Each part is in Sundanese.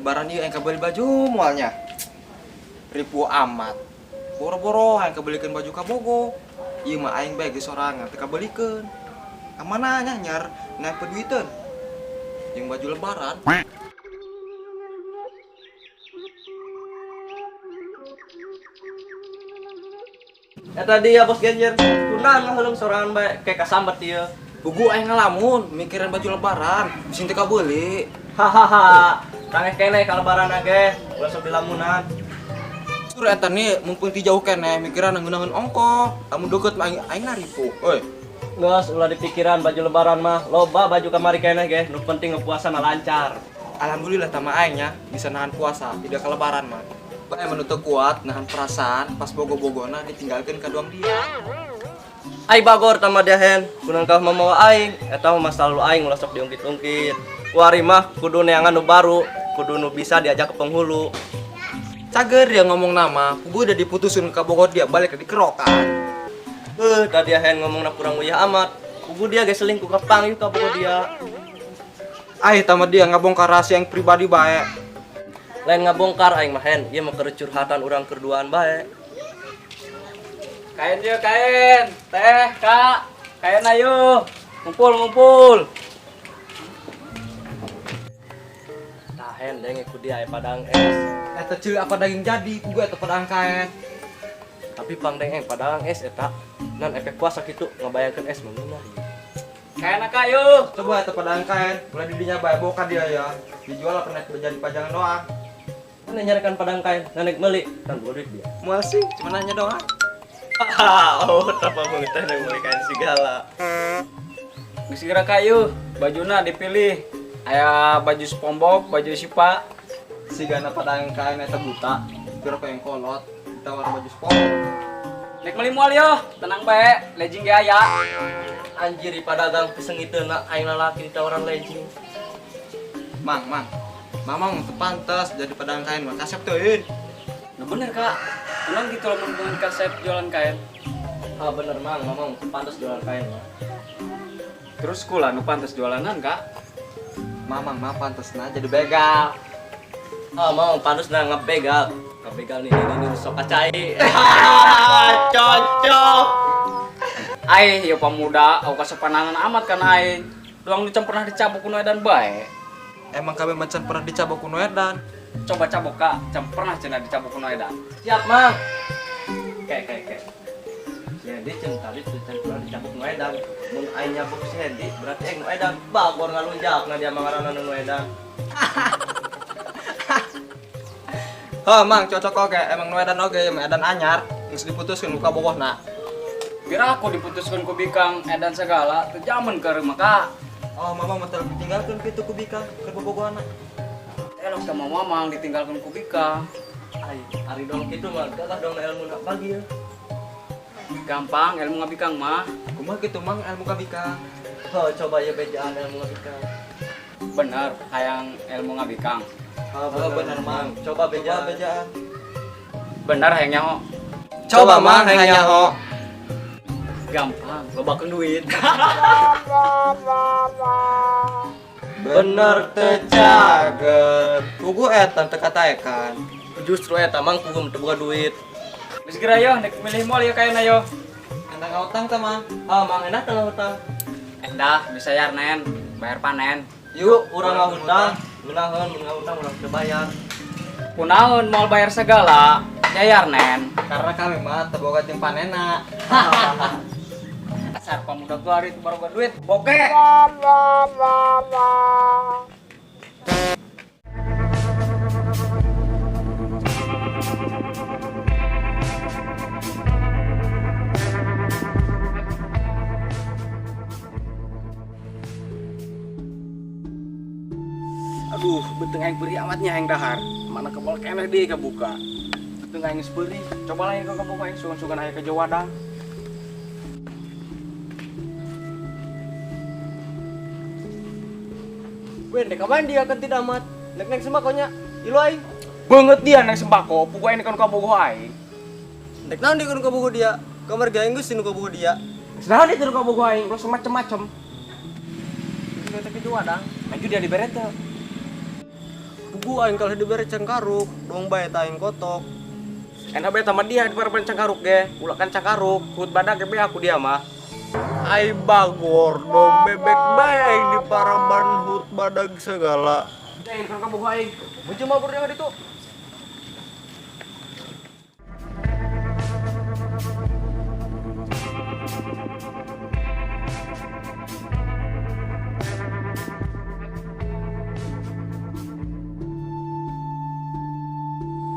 Lebaran ieu aing kabeli baju moalnya. Ripuh amat. Boro-boro aing kabelikeun baju kabogoh. Ieu mah aing bae geus sorangan teu kabelikeun. Ka mana nya nyar naik peduiteun. Jeung baju lebaran. Eta dia bos Genjer. Kunaon ngaheulung sorangan bae kayak kasambet ieu. Puguh aing ngalamun mikirin baju lebaran, bisi teu kabeli. Hahaha. Tangeh keneh ka lebaran ge, ulah sok dilamunan. Sur eta nih mumpung ti jauh keneh mikiran ngeunaheun ongkoh. Lamun deukeut mah aing aing naripuh. Euy. Geus ulah dipikiran baju lebaran mah, loba baju kamari keneh ge, nu penting puasana lancar. Alhamdulillah tama aing nya bisa nahan puasa, tidak ke lebaran mah. Bae mah nu teu kuat nahan perasaan pas bogo-bogona ditinggalkeun ka doang dia. Ai bagor tama dia hen, kunaon kau mamawa aing, eta mah masa lalu aing ulah sok diungkit-ungkit. Kuari mah kudu neangan nu baru, kudu nu bisa diajak ke penghulu. Cager dia ngomong nama, puguh udah diputusin ka Bogor dia balik ke dikerokan. Tadi hen ngomongna kurang uyah amat. Puguh dia ge selingkuh ka panggih ka Bogor dia. Ai tama dia ngabongkar rahasia yang pribadi bae. Lain ngabongkar aing mah hen, ieu mah keur curhatan urang kerduaan bae. Kain yuk kain, teh kak, kain ayo, ngumpul ngumpul. Tah hen denge ku dia aya padang es. Eta ceuk apa daging jadi, puguh eta padang kain. Tapi pang dengeng padang es eta. Nan efek puasa kitu ngabayangkeun es mah ngeunah ieu. Kain kak yuk. Coba eta padang kain, ulah di dinya bae boka dia ya. Dijual apa naik jadi pajangan doang. Kan nyarikan padang kain, naik meuli, kan boga duit dia. Moal sih, cuma nanya doang. Oh, apa banget teh naik meuli kain segala. Geus geura kak yuk, bajuna dipilih. Aya baju SpongeBob, baju Sipa. Sigana padang kain eta buta, pira yang kolot, ditawar baju SpongeBob. Nek meuli moal yo, tenang bae, legging ge aya. Anjir di padagang pesengiteuna aing lalaki ditawaran legging. Mang, mang. Mamang teu pantes jadi padang kain mah kasep teuing. Nah bener kak, tenang gitu lamun dengan kasep jualan kain. Ah bener mang, mamang teu pantes jualan kain mah. Terus kula nu pantes jualanan kak? Mamang mah pantesna jadi begal. Ah mamang pantesna ngebegal. Ngebegal nih ini sok kacai. Cocok. Ai ieu pemuda, au kasepananan amat kan aing. Doang nu can pernah dicabok ku nu edan bae. Emang kami macan pernah dicabok ku nu edan? Coba cabok kak, can pernah cenah dicabok ku nu edan. Siap mang. Kayak kayak kayak. Si Hendy can tadi tuh can pernah dicabok nu edan. Mun aing nyabok si Hendy berarti aing nu edan. Bagor ngalunjak na dia mangaranna nu edan. Heh mang cocok oge, emang nu edan oge, emang edan anyar geus diputuskeun ku kabogohna. Biar aku diputuskeun ku bikang edan segala, teu jaman keur mah kak. Oh, mama mah teu ditinggalkeun kitu ku bikang keur bobogohana. Elok teh mah mamang ditinggalkeun ku bikang. Ai, ari dong kitu mah gagah dong ilmu nak bagi ya. Gampang ilmu ngabikang mah. Kumaha kitu mang ilmu kabikang? Oh, coba ya bejaan ilmu ngabikang. Bener, hayang ilmu ngabikang. Oh, Oh, bener, Mang. Coba bejaan. Coba bejaan. Bener hayang nyaho. Coba mang hayang nyaho. Gampang, lobakeun duit. Bener teu cager. Puguh eta teu kataekan. Justru eta mang puguh teu boga duit. Geus geura yo, nek milih moal yo kaena yo. Entah ngutang teh mang. Ah, mang enak teu ngutang. Endah, bisa bayar nen, bayar panen. Yuk, urang ngahutang. Ngeunaheun mun ngahutang urang teu bayar. Kunaon moal bayar segala, jayar nen. Karena kami mah teu boga jeung panena. Dasar pemuda gua hari itu baru boga duit, bokeh. Aduh, beuteung aing perih amatnya aing dahar. Mana kebal keneh deui kabuka. Beuteung aing geus perih. Coba lain ka kabuka aing sugan-sugan aya ka Jawadang. Wen, dek kapan dia kan tidak amat. Nek-nek sembakonya. Ilu aing. Banget dia nek sembako, puguh aing kan kabogoh aing. Dek naon dia kan kabogoh dia? Kamar gaeng geus nu kabogoh dia. Geus naon dia nu kabogoh aing, terus macem-macem. Geus teh ke Jawadang. Maju dia dibere teu. Pugu aing kalah dibere cangkaruk, dong bae ta aing kotok. Enak bae sama dia di paraban cangkaruk ge, ulah kan cangkaruk, hut badak ge aku dia mah. Ai bagor dong bebek bae aing di paraban hut badag segala. Aing kan kabogoh aing. Beujeum mah beureum ditu.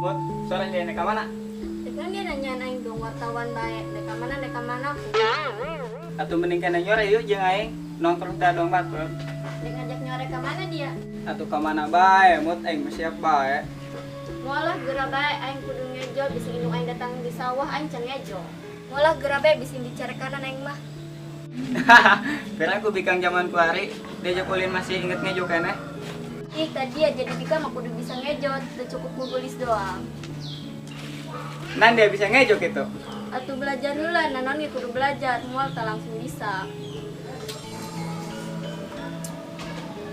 Mut, sore dia ka mana? Kan dia nanya aing dong wartawan bae, dek ka mana dek ka mana aku. Atuh mending kana nyore yuk jeung aing nongkrong teh dong batur. Dek ngajak nyore ka mana dia? Atuh ka mana bae, mut aing mah siap bae. Moal geura bae aing kudu ngejo bisi indung aing datang di sawah aing can ngejo. Moal geura bae bisi dicarekanan aing mah. Pira aku bikang zaman kuari, diajak ulin masih inget ngejo keneh. Ih, tadi ya jadi bikang mah kudu bisa ngejo, teu cukup ngugulis doang. Nan dia bisa ngejo gitu. Atuh belajar heula, nanon ge kudu belajar, moal tah langsung bisa.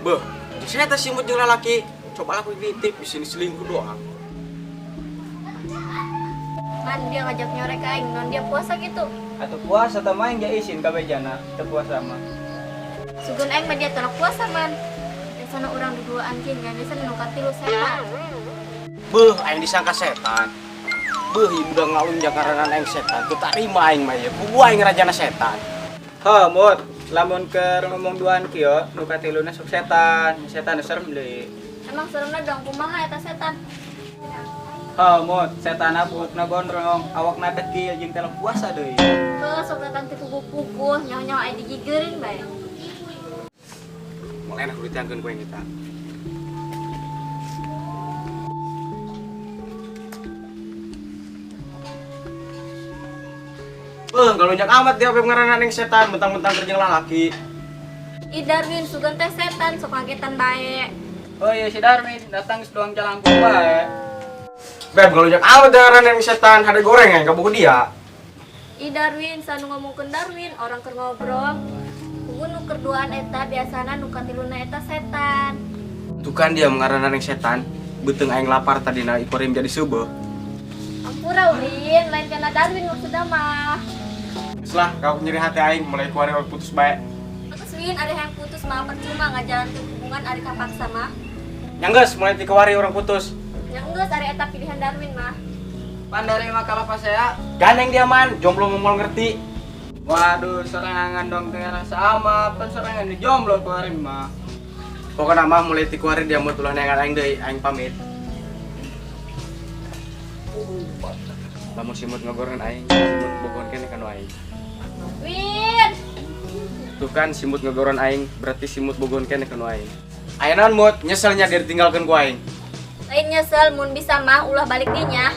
Beuh, saya teh simut jeung lalaki. Coba aku nitip di sini selingkuh doang. Man dia ngajak nyore ka aing, non dia puasa gitu. Atuh puasa teh mah ge isin ka bejana, teu puasa mah. Sugan aing mah dia tolak puasa man. Biasana urang duduaan jeung biasana nu katilu setan. Beuh, aing disangka setan. Beuh, ieu udah ngalunjak ngaranna aing setan. Teu tarima aing mah ieu. Kubu aing rajana setan. Heuh, mut, lamun keur ngomong duaan kieu, nu katiluna sok setan. Setan serem deui. Emang seremna dong kumaha eta setan? Heuh, mut, setanna buukna gondrong, awakna dekil jeung teh puasa deui. Heuh, sok datang ti puguh-puguh, nyaho-nyaho aing digigeurin bae. Moal enak kudu ditiangkeun ku aing eta. Beuh, galonjak amat dia beb ngaranna aing setan, mentang-mentang kerja lalaki. Ih Darwin, sugan teh setan, sok kagetan bae. Oh iya si Darwin, datang geus doang jalangkung bae. Beb, galonjak amat dia ngaranna aing setan, hade goreng aing kabogoh dia. Ih Darwin, sanu ngomongkeun Darwin, orang keur ngobrol. Kubu nu keur duaan eta biasana nu katiluna eta setan. Tuh kan dia ngaranna aing setan, beuteung aing lapar tadina ikorim jadi seubeuh. Ampura Win, lain kana Darwin maksudna mah. Geus lah, kau nyeri hati aing mulai kuari putus bae. Terus Win, ada yang putus mah percuma ngajalankeun hubungan ari kapaksa mah. Nya geus, mulai ti kuari urang putus. Nya geus ari eta pilihan Darwin mah. Pan dari mah kalapa saya. Gandeng dia man, jomblo moal ngerti. Waduh, serangan dong teu sama, pan serangan di jomblo kuari mah. Pokona mah mulai ti kuari dia mau tulah neangan aing deui, aing pamit. Lamun simut ngagorengan aing, simut bogohan keneh ka nu aing. Win. Tuh kan simut ngagorengan aing, berarti simut bogohan keneh ka nu aing. Aya naon mut, nyeselnya dia ditinggalkeun ku aing. Lain nyesel mun bisa mah ulah balik dinya.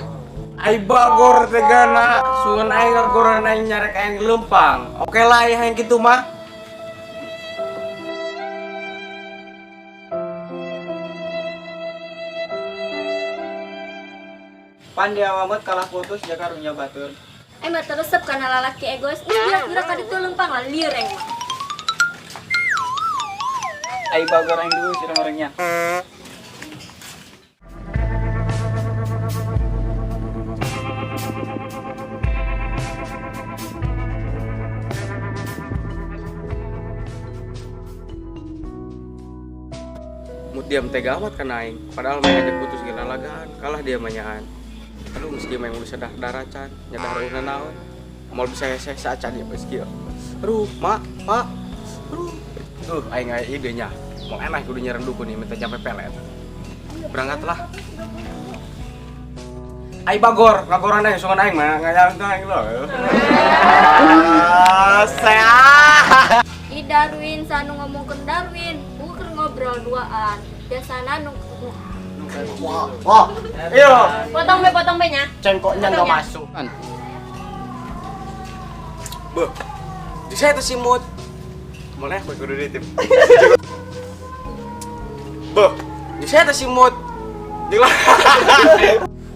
Ai bagor tegana, sugan aing ngagorengan aing nyarek aing leumpang. Oke lah aya yang kitu mah. Pan dia mamut kalah putus ja karunya batur. Aing mah teresep kana lalaki egois. Geus geura-geura ka ditu leumpang lah lieur aing mah. Ai bagor aing dulu si orangnya. Mut diam tega amat kana aing, padahal main aja putus gila lalagaan, kalah dia manyaan. Aduh, meski main udah sedah darah can, nyedah reuhna naon. Moal bisa hese sacan ya geus kieu. Aduh, mak, pak. Aduh. Tuh, aing aya idenya. Mau enak kudu nyerang dukun nih, minta jampe pelet. Berangkatlah. Ai bagor, ngagoran aing sungan aing mah ngajalan teh aing lho. Sehat. Ih Darwin, sanu ngomongkeun Darwin, keur ngobrol duaan. Biasana nu Wah, wah. Iya. Potong be nya. Cengkoknya nggak masuk. Beuh. Di saya teh simut. Mulai aku kudu ditip. Beuh. Di saya teh simut.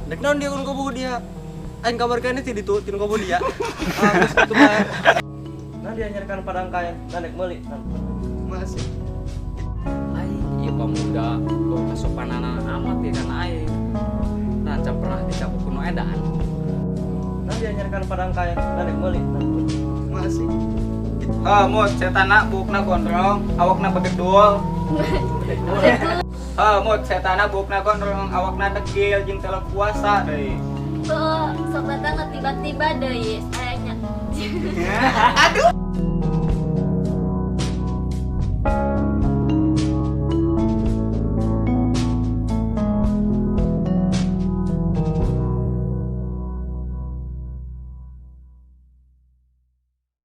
Dek naon dia kun kabogoh dia. Aing kabarkeun ti ditu tin kabogoh dia. Ah, geus kitu bae. Nah dia nyarikan padang kain, nah dek meuli. Masih. Ai, ieu Pamuda kau kasopanan amat ya kan aing. Nah, can pernah dicabok ku nu edan. Nah, dia nyarikan padang kaya, nah dek meuli. Masih. Heh, Mut, setanna buukna gondrong, awakna begedul. Heh, Mut, setanna buukna gondrong, awakna dekil jeung teu puasa deui. Kok sok datang tiba-tiba deui aya nya. Aduh.